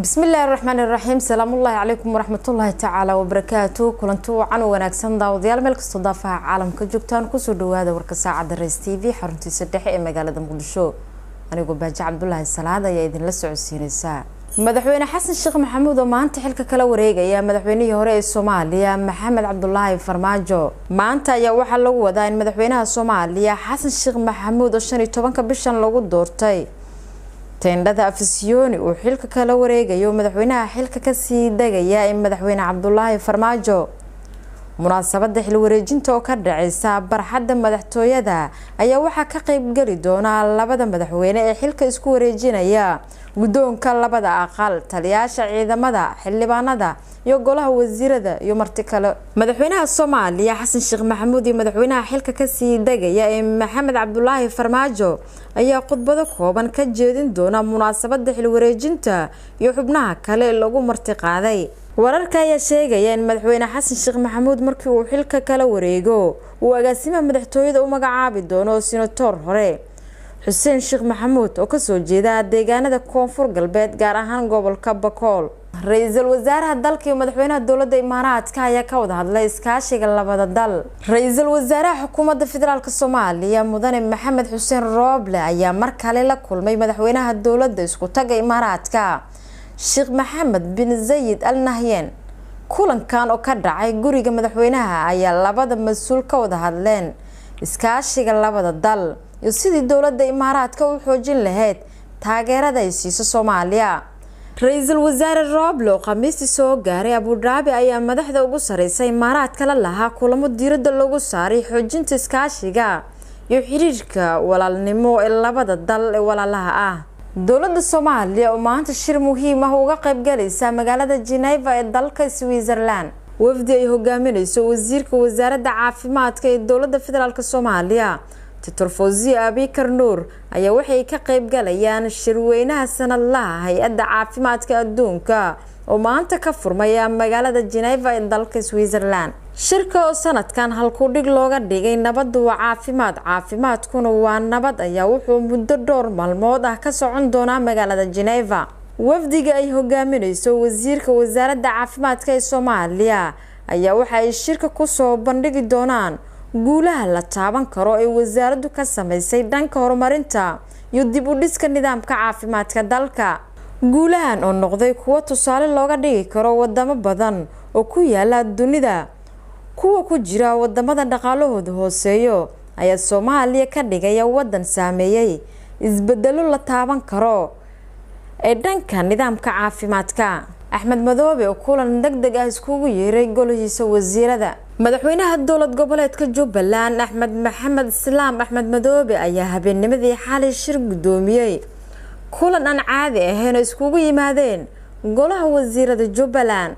Bismillaahi raxmaani raxiim. Salaamullaahi calaykum waraxmatullaahi tacaala wabarakaatu. Kulanti wacan u wanaagsan daawadayaal, meel kastoo daafaha caalamka joogtaan, kusoo dhawaada warka saacadda Rays TV xaruntiisa dhexe ee magaalada Muqdisho. Anigoo Baaji Cabdulaahi Salaad ayaa idinla socodsiineysaa. Madaxweyne Xasan Sheekh Maxamuud oo maanta xilka kala wareegaya madaxweynihii hore ee Soomaaliya Maxamed Cabdulaahi Farmaajo. Maanta ayaa waxaa lagu wadaa in madaxweynaha Soomaaliya Xasan Sheekh Maxamuud oo 15-ka bishan lagu doortay teendhada Afisyooni uu xilka kala wareegayo madaxweynaha xilka kasii degaya ee madaxweyne Cabdulaahi Farmaajo. Munaasabada xil wareejinta oo ka dhaceysa barxadda madaxtooyada ayaa waxaa ka qeybgeli doona labada madaxweyne ee xilka isku wareejinaya, guddoonka labada aqal, taliyaasha ciidamada, xildhibaanada iyo golaha wasiirada iyo marti kale. Madaxweynaha Soomaaliya Xasan Sheekh Maxamuud iyo madaxweynaha xilka kasii degaya ee Maxamed Cabdulaahi Farmaajo ayaa khudbado kooban ka jeedin doona munaasabada xil wareejinta iyo xubnaha kale lagu marti qaaday. Wararka ayaa sheegaya in madaxweyne Xasan Sheekh Maxamuud markii uu xilka kala wareego uu agaasimaha madaxtooyada u magacaabi doono senator hore Xuseen Sheekh Maxamuud oo kasoo jeeda deegaanada Koonfur Galbeed, gaar ahaan gobolka Bakool. Ra-iisul wasaaraha dalka iyo madaxweynaha dowladda Imaaraadka ayaa ka wada hadlay iskaashiga labada dal. Ra-iisul wasaaraha xukuumadda federaalk Soomaaliya mudane Maxamed Xuseen Rooble ayaa mar kale la kulmay madaxweynaha dowladda isku taga Imaaraadka Sheekh Maxamed bin Zayid Al Nahyen. Kulankan oo ka dhacay guriga madaxweynaha ayaa labada mas-uul ka wada hadleen iskaashiga labada dal iyo sidii dowladda Imaaraadka u xoojin lahayd taageerada ay siiso Soomaaliya. Ra-iisul wasaare Roble oo Khamiistii soo gaaray Abudhaabi ayaa madaxda ugu sareysa Imaaraadka la lahaa kulamo diiradda lagu saaray xoojinta iskaashiga iyo xiriirka walaalnimo ee labada dal ee walaalaha ah. Dowladda Soomaaliya oo maanta shir muhiim ah uga qaybgalaysa magaalada Geneva ee dalka Switzerland. Wafdi ay hogaaminayso wasiirka wasaaradda caafimaadka ee dowladda federaalk Soomaaliya Doctor Fawziya Abikar Nuur ayaa waxay ka qaybgalayaan shirweynaha sanadlaha hay-adda caafimaadka adduunka oo maanta ka furmaya magaalada Geneva ee dalka Switzerland. Shirka oo sanadkan halkudhig looga dhigay "Nabaddu waa caafimaad, caafimaadkuna waa nabad" ayaa wuxuu muddo dhowr maalmood ah ka socon doonaa magaalada Geneva. Wafdiga ay hogaaminayso wasiirka wasaaradda caafimaadka ee Soomaaliya ayaa waxa ay shirka kusoo bandhigi doonaan guulaha la taaban karo ee wasaaraddu ka sameysay dhanka horumarinta iyo dib u dhiska nidaamka caafimaadka dalka. Guulahan oo noqday kuwo tusaale looga dhigi karo wadamo badan oo ku yaala dunida, kuwa ku jira wadamada dhaqaalahooda hooseeyo, ayaa Soomaaliya ka dhigaya wadan saameeyey isbedelo la taaban karo ee dhanka nidaamka caafimaadka. Axmed Madoobe oo kulan deg deg ah iskugu yeeray golihiisa wasiirada. Madaxweynaha dowlad goboleedka Jubbaland Axmed Maxamed Islaam Axmed Madoobe ayaa habeennimadii xalay shir guddoomiyey kulan aan caadi ahayn oo iskugu yimaadeen golaha wasiirada Jubbaland.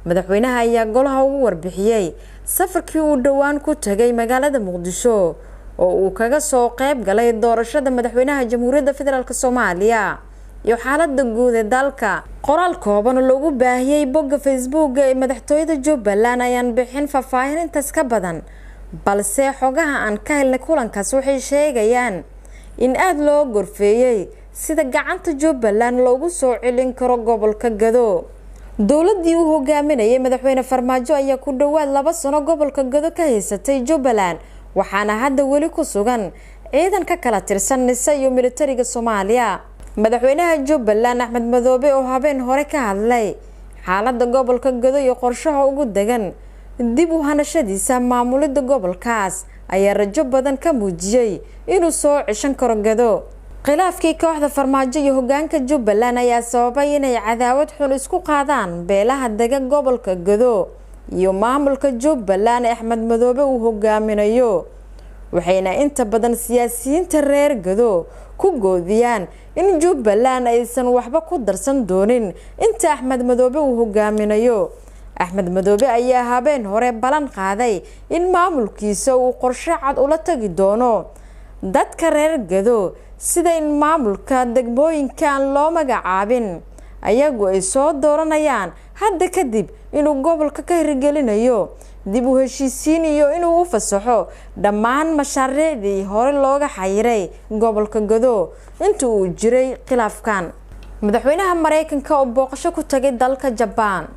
Madaxweynaha ayaa golaha ugu warbixiyey safarkii uu dhowaan ku tagay magaalada Muqdisho oo uu kaga soo qeyb galay doorashada madaxweynaha Jamhuuriyadda Federaalk Soomaaliya iyo xaalada guud ee dalka. Qoraal kooban oo lagu baahiyey bogga Facebooka ee madaxtooyada Jubbaland ayaan bixin faahfaahin intaas ka badan, balse xogaha aan ka helnay kulankaas waxay sheegayaan in aada loo gorfeeyey sida gacanta Jubbaland loogu soo celin karo gobolka Gado. Dowladii uu hogaaminayay madaxweyne Farmaajo ayaa ku dhowaad 2 sano gobolka Gado ka haysatay Jubbaland, waxaana hadda weli ku sugan ciidan ka kala tirsan NISA iyo militariga Soomaaliya. Madaxweynaha Jubbaland Axmed Madoobe oo habeen hore ka hadlay xaalada gobolka Gado iyo qorshaha ugu degan dib u hanashadiisa maamulida gobolkaas ayaa rajo badan ka muujiyey inuu soo ceshan karo Gado. Khilaafkii kooxda Farmaajo iyo hogaanka Jubbaland ayaa sababay inay cadaawad xun isku qaadaan beelaha dega gobolka Gado iyo maamulka Jubbaland ee Axmed Madoobe uu hogaaminayo, waxayna inta badan siyaasiyiinta reer Gado ku goodiyaan in Jubbaland aysan waxba ku darsan doonin inta Axmed Madoobe uu hogaaminayo. Axmed Madoobe ayaa habeen hore ballan qaaday in maamulkiisa uu qorshe cad ula tagi doono dadka reer Gado, sida in maamulka degmooyinka aan loo magacaabin ayagu ay soo dooranayaan hadda kadib, inuu gobolka ka hirgelinayo dib u heshiisiin iyo inuu u fasaxo dhammaan mashaariicdii hore looga xayiray gobolka Gado inta uu jiray khilaafkan. Madaxweynaha Mareykanka oo booqasho ku tagay dalka Japan.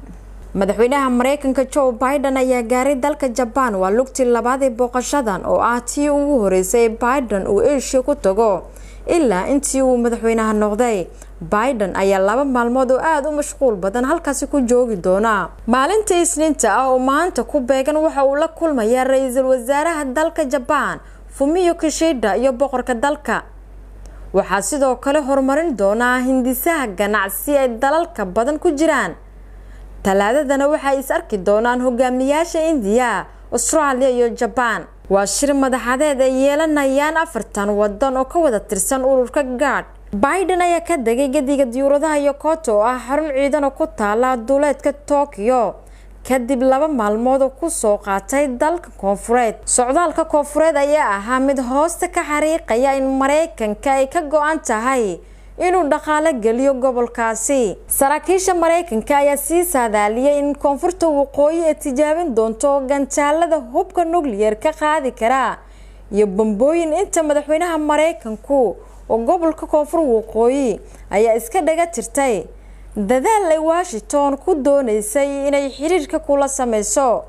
Madaxweynaha Mareykanka Joe Biden ayaa gaaray dalka Japan. Waa lugtii labaad ee booqashadan oo ah tii ugu horeysay ee Biden uu Asia ku tago ilaa intii uu madaxweynaha noqday. Biden ayaa 2 maalmood oo aad u mashquul badan halkaasi ku joogi doona. Maalinta Isniinta ah oo maanta ku beegan waxa uu la kulmayaa ra'iisul wasaaraha dalka Japan Fumio Kishida iyo boqorka dalka. Waxaa sidoo kale horumarin doonaa hindisaha ganacsi ay dalalka badan ku jiraan. Talaadadana waxay is arki doonaan hogaamiyaasha India, Australia iyo Japan. Waa shir madaxadeed ay yeelanayaan 40 wadan oo ka wada tirsan ururka GATT. Biden ayaa ka degay gadiga diyuuradaha Yokoto oo ah xarun ciidan oo ku taala duleedka Tokyo kadib 2 maalmood oo ku soo qaatay dalka koonfureed. Socdaalka koonfureed ayaa ahaa mid hoosta ka xariiqaya in Mareykanka ay ka go'an tahay inuu dhaqaale geliyo gobolkaasi. Saraakiisha Mareykanka ayaa sii saadaaliyay in koonfurta waqooyi ay tijaabin doonto gantaalada hubka nukliyeer ka qaadi kara iyo bambooyin inta madaxweynaha Mareykanku oo gobolka koonfur waqooyi ayaa iska dhaga tirtay dadaal ay Washington ku doonaysay inay xiriirka kula sameyso.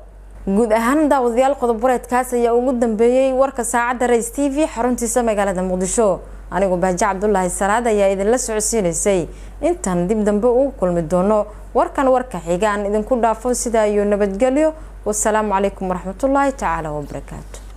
Guud ahaan daawadayaal, qodob wareedkaas ayaa ugu dambeeyay warka saacadda Rays TV xaruntiisa magaalada Muqdisho. Anigu Bahja Cabdullaahi Salaad ayaa idinla socodsiinaysay. Intaan dib dambe ugu kulmi doono warkan warka xiga aan idinku dhaafo sidaa iyo nabadgelyo. Wassalaamu calaykum waraxmatullaahi tacaala wabarakaatu.